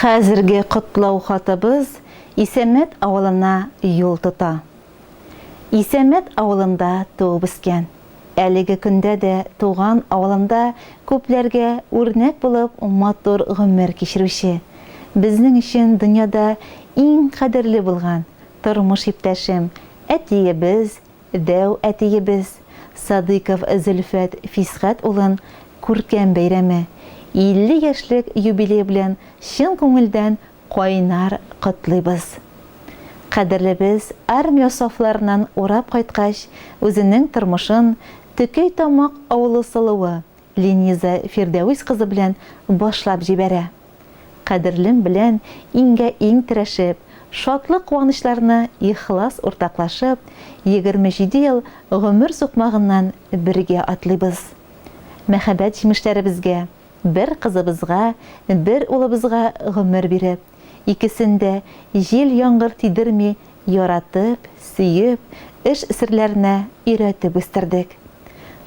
Хәзерге котлау хатыбыз Исәнмәт авылына юл тота. Исәнмәт авылында туып үскән, әлеге көндә дә туган авылында күпләргә үрнәк булып матур гомер кичерүче, безнең өчен дөньяда иң кадерле булган тормыш иптәшем, әтиебез, Дәү әтиебез Садыйков Зөлфәт Фисхәт улын күркәм бәйрәме, 50 яшьлек юбилее белән чын күңелдән кайнар котлыйбыз. Кадерлебез армия сафларыннан урап кайткач, үзенең тормышын Төкәй Тамак авылы сылуы Лениза Фирдәвис кызы белән башлап җибәрә. Кадерлем белән иңгә-иң терәшеп, шатлык-куанычларны ихлас уртаклашып, 27 ел гомер сукмагыннан бергә атлыйбыз. Мәхәббәт җимешләребезгә, бер кызыбызга, бер улыбызга гомер биреп, икесен дә җил-яңгыр тидерми яратып, сөеп, эш серләренә өйрәтеп үстердек.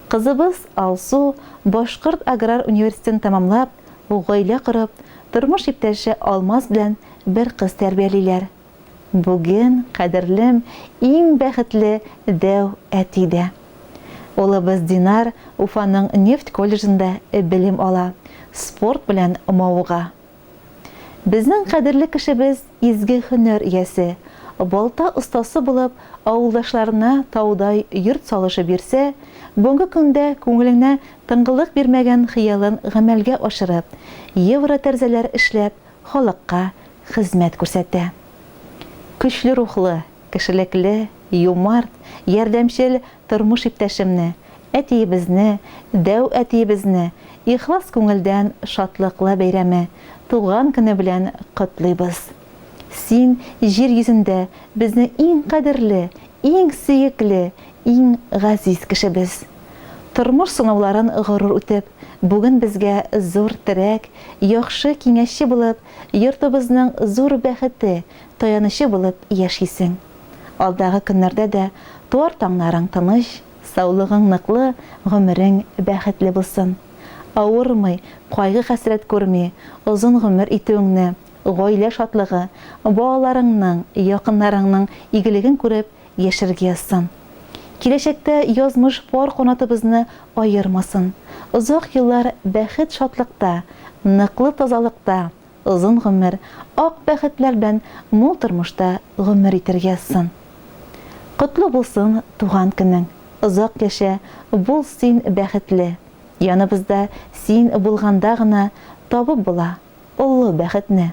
Кызыбыз Алсу Башкорт аграр университетын тәмамлап, гаилә корып, тормыш иптәше Алмаз белән бер кыз тәрбиялиләр. Бүген, кадерлем, иң бәхетле дәү әти дә. Улыбыз Динар Уфаның нефть колледжында белем ала, спорт белән мавыга. Безнең кадерле кешебез изге һөнәр иясе, балта остасы булып, авылдашларына таудай йорт салышып йөрсә, бүгенге көндә күңелеңә тынгылык бирмәгән хыялын гамәлгә ашырып, евротәрзәләр эшләп, халыкка хезмәт күрсәтә. Көчле рухлы, Кешелекле, юмарт, ярдәмчел тормыш иптәшемне, әтиебезне, дәү әтиебезне ихлас күңелдән шатлыклы бәйрәме, туган көне белән котлыйбыз. Син, җир йөзендә безнең иң кадерле, иң сөекле, иң газиз кешебез. Тормыш сынауларын горур үтеп, бүген безгә зур терәк, яхшы киңәшче булып, йортыбызның зур бәхете, таянычы булып яшисең. Алдагы көннәрдә дә туар таңнарың тыныч, саулыгың ныклы, гомерең бәхетле булсын. Авырмый, кайгы-хәсрәт күрми, озын гомер итүеңне, гаилә шатлыгы, балаларыңның, якыннарыңның игелеген күреп яшәргә язсын. Киләчәктә язмыш пар канатыбызны аермасын. Озак еллар бәхет-шатлыкта, ныклы тазалыкта, Озын гомер, ак бәхетләр белән мул тормышта гомер итәргә язсын. Котлы булсын туган көнең, озак яшә, бул син бәхетле. Яныбызда син булганда гына табып була олы бәхетне.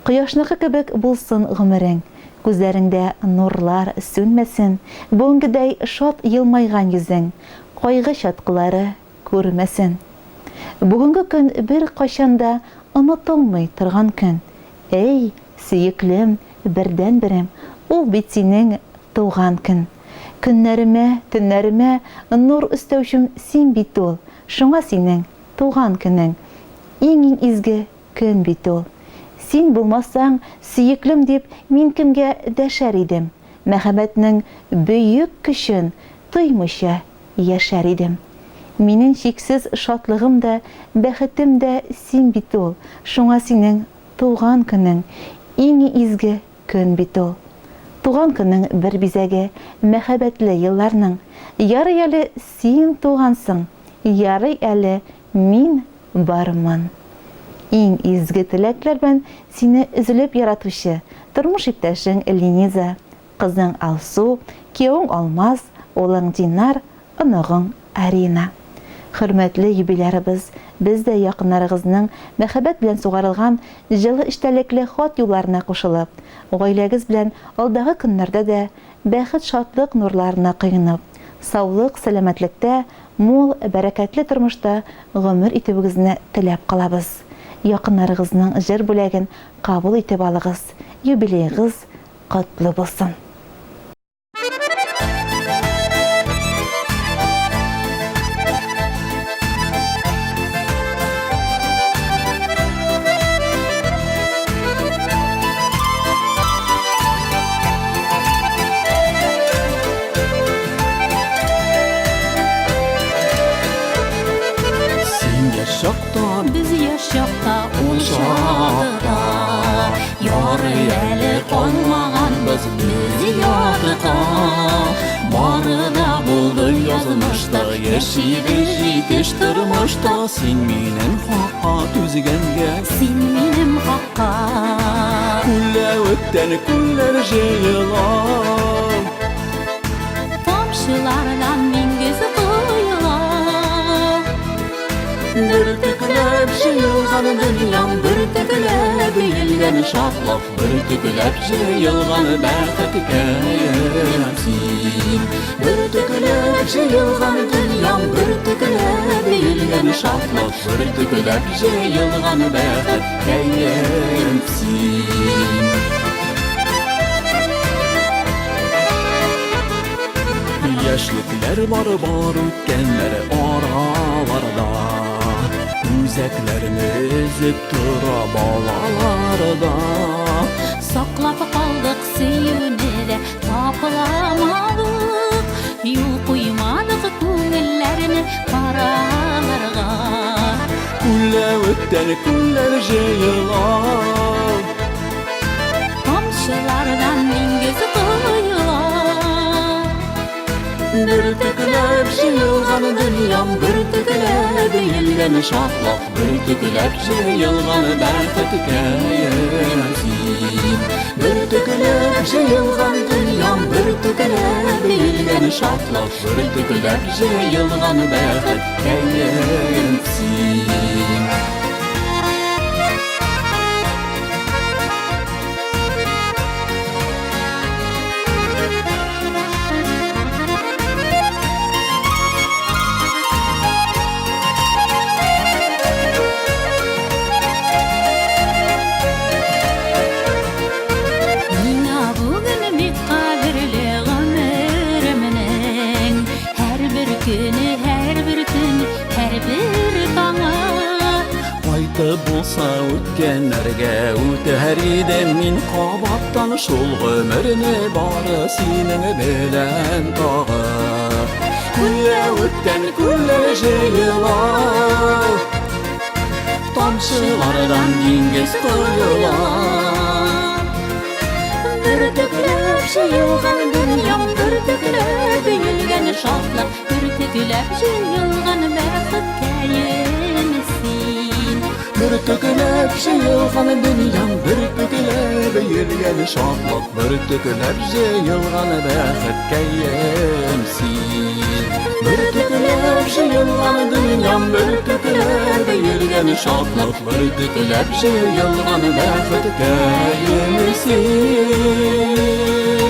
Кояшныкы кебек булсын гомерең, күзләреңдә нурлар сүнмәсен, бүгенгедәй шат елмайган йөзең, кайгы чаткылары күрмәсен. Бүгенге көн беркайчан да онытылмый торган көн. Әй, сөеклем, бердәнберем, ул бит синең туган көн. Көннәремә, төннәремә нур өстәүчем син бит ул, шуңа синең туган көнең, иң-иң изге көн бит ул. Син булмасаң, сөеклем дип мин кемгә дәшәр идем, мәхәббәтнең бөек көчен тоймыйча яшәр идем. Минем чиксез шатлыгым да, бәхетем дә син бит ул, шуңа синең туган көнең, иң изге көн бит ул. Туган көнең бер бизәге, мәхәббәтле елларның. Ярый әле син тугансың, ярый әле мин бармын. Иң изге теләкләр белән сине өзелеп яратучы тормыш иптәшең Лениза, Кызың Алсу, киявең Алмаз, улың Динар, оныгың Арина. Хөрмәтле юбилярыбыз, без дә якыннарыгызның мәхәббәт белән сугарылган җылы эчтәлекле хат юлларына кушылып, гаиләгез белән алдагы көннәрдә дә бәхет-шатлык нурларына коенып, саулык-сәламәтлектә, мул, бәрәкәтле тормышта гомер итүегезне теләп калабыз. Якыннарыгызның җыр бүләген кабул итеп алыгыз, юбилеегыз котлы булсын! Син яшә. чакта, Без яшь чакта, ул чакта. Ярый әле калмаганбыз без ятка. Бары да булды язмышта, Яшибез җитеш тормышта. Син минем хакка түзгәнгә, Син минем хакка. Күлләвектән күлләр җыела. Тамчылардан диңгез коела. Бөртекләп җыелган дөньям, бөртекләп өелгән шатлык, бөртекләп җыелган бәхеткәем син. Бөртекләп җыелган дөньям, бөртекләп өелгән шатлык, бөртекләп җыелган бәхеткәем син. Яшьлекләр бар, бар үткәннәр араларда, Үзәкләрне өзеп тора балаларда. Саклап калдык сөюне дә, тапламадык. Юл куймадык күңелләрне караларга. Күлләвектән күлләр җыела. Тамчылардан диңгез коела. Бөртекләп җыелган дөньям, бөртекләп өелгән шатлык, бөртекләп җыелган бәхеткәем син. Бөртекләп җыелган дөньям, бөртекләп өелгән шатлык, бөртекләп җыелган бәхеткәем син. Миңа бүген бик кадерле гомеремнең һәрбер көне, һәрбер төн, һәрбер таңы. Кайтып булса үткәннәргә, үтәр идем мин кабаттан шул гомерне бары синең белән тагы. Күлләвектән күлләр җыела, Тамчылардан диңгез коела. Бөртекләп җыелган дөньям, бөртекләп өелгән шатлык, бөртекләп җыелган бәхеткәем син. Бөртекләп җыелган дөньям, бөртекләп өелгән шатлык, бөртекләп җыелган бәхеткәем син. Бөртекләп җыелган дөньям, бөртекләп өелгән шатлык, бөртекләп җыелган бәхеткәем син.